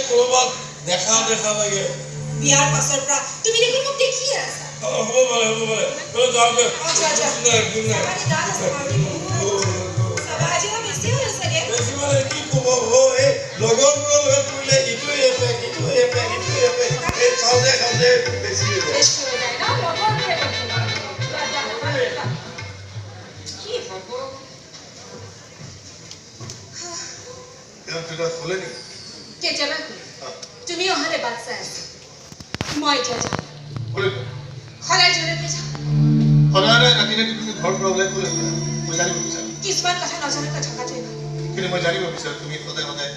ক'ৰবাত দেখা দেখা লাগে। বিয়াৰ পাছৰ পৰা তুমি দেখোন মোক দেখিয়ে আছা। হ'ব পাৰে, হ'ব পাৰে। যাওঁ দে। বেছি মানে কি ক'ব, এই লগৰবোৰৰ লগত কৰিলে ইটো এপেক, ইটো এপেক, ইটো এপেক, এই খাওঁতে খাওঁতে বেছি হৈ যায়। কেতিয়াবা তুমি অহালে বাট চাই আছা। মই এতিয়া যাওঁ। সদায় য'লৈকে যাওঁ। সদায় ৰাতি ৰাতি তুমি ঘৰৰ পৰা ওলাই ক'লৈ যোৱা? মই জানিব বিচাৰোঁ। কিছুমান কথা নজনাকৈ থকাটোৱে ভাল। কিন্তু মই জানিব বিচাৰোঁ তুমি সদায় সদায়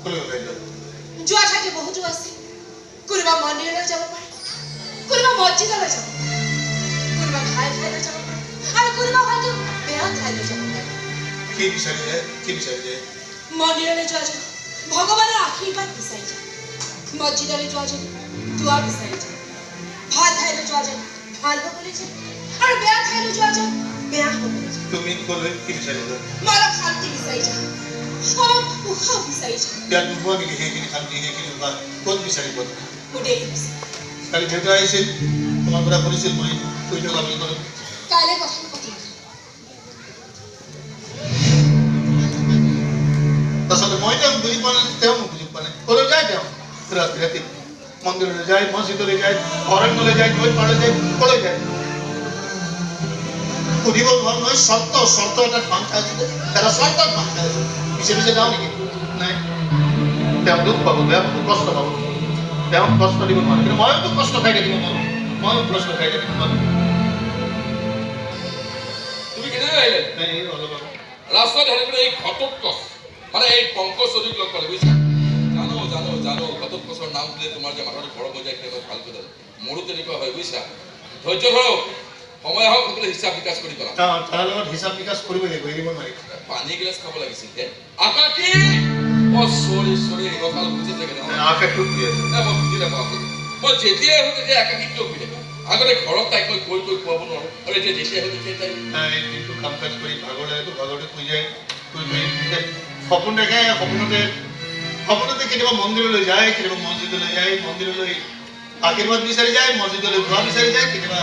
ক'লৈ ওলাই যোৱা? যোৱা ঠাইতো বহুতো আছে। কোনোবা মন্দিৰলৈ যাব পাৰে, কোনোবা মছজিদলৈ যাব পাৰে, কোনোবা ভাল ঠাইলৈ যাব পাৰে, আৰু কোনোবা হয়তো বেয়া ঠাইলৈ যাব পাৰে। কি বিচাৰি যায়? কি বিচাৰি যায়? মন্দিৰলৈ যোৱা যায় ভগৱানৰ আশীৰ্বাদ বিচাৰি যায়, মছজিদলৈ যোৱা যায় দোৱা বিচাৰি যায়, ভাল ঠাইলৈ যোৱা যায় ভাল হ'বলৈ যায়, আৰু বেয়া ঠাইলৈ যোৱা যায় বেয়া হ'বলৈ যায়। তুমি ক'লৈ কি বিচাৰি যোৱা? মই অলপ শান্তি বিচাৰি যাওঁ, অলপ উশাহ বিচাৰি যাওঁ। ইয়াত নোপোৱা নেকি সেইখিনি শান্তি, সেইখিনি উশাহ ক'ত বিচাৰিব? মোৰ দেৰি হৈছে। কালি দেউতা আহিছিল, তোমাৰ কথা সুধিছিল, মই শুই থকা বুলি ক'লো। কাইলৈ কথা নাপাতিম। আচলতে মই তেওঁক বুজি পোৱা নাই, তেওঁ মোক বুজি পোৱা নাই। ক'লৈ যায় তেওঁ? ৰাতি ৰাতি মন্দিৰলৈ যায়, মছজিদলৈ যায়, অৰণ্যলৈ যায়, নৈৰ পাৰলৈ যায়, ক'লৈ যায় সুধিব নোৱাৰো নহয়। চৰ্ত চৰ্ত এটাত বান্ধ খাই আছো, এটা চৰ্তত বান্ধ খাই আছো। পিছে পিছে যাওঁ নেকি? নাই, তেওঁ দুখ পাব, বেয়া পাব, কষ্ট পাব। তেওঁক কষ্ট দিব নোৱাৰো, কিন্তু ময়োতো কষ্ট খাই থাকিব নোৱাৰো, ময়ো কষ্ট খাই থাকিব নোৱাৰো। তুমি কেনেকৈ আহিলে? অলপ আগত ৰাস্তাত হেৰি এই ঘটোৎকচ, মানে এই পংকজ চৌধুৰীক লগ পালে, বুজিছা? জানো জানো জানো, ঘটোৎকচৰ নাম দিলে তোমাৰ যে মাথাটো গৰম হৈ যায়, সেইটো মই ভালকৈ জানো। মোৰো তেনেকুৱা হয়, বুজিছা? ধৈৰ্য ধৰক, সময় আহক, সকলো হিচাপ নিকাচ কৰি পেলাম। তাৰ লগত হিচাপ নিকাচ কৰিবই লাগিব, এৰিব নোৱাৰি। পানী গিলাচ খাব লাগিছিল হে। আকাশী! অ চৰি চৰি, কথা বুজি থাকে নহয়। আকাশটো শুই আছে। মই বুজি নাপাওঁ। মই যেতিয়াই আহোঁ তেতিয়া আকাশী কিয় শুই থাকে? আগতে ঘৰত তাইক মই কৈ কৈ খুৱাব নোৱাৰোঁ, আৰু এতিয়া যেতিয়া আহোঁ তেতিয়া তাই দিনটো কাম কাজ কৰি ভাগৰ লাগেতো, ভাগৰতে শুই যায়। শুই শুই সপোন দেখে, সপোনতে সপোনতে কেতিয়াবা মন্দিৰলৈ যায়, কেতিয়াবা মছজিদলৈ যায়, মন্দিৰলৈ আশীৰ্বাদ বিচাৰি যায়, মছজিদলৈ যোৱা বিচাৰি যায়, কেতিয়াবা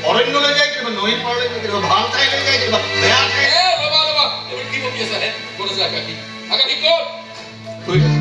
অৰণ্যলৈ যায়, কেতিয়াবা নৈৰ পাৰলৈ যায়, কেতিয়াবা ভাল ঠাইলৈ যায়, কেতিয়াবা বেয়া ঠাই। ৰ'বা ৰ'বা, এইবোৰ কি বকি আছা হে? ক'ত আছে আকাশী? আকাশী ক'ত?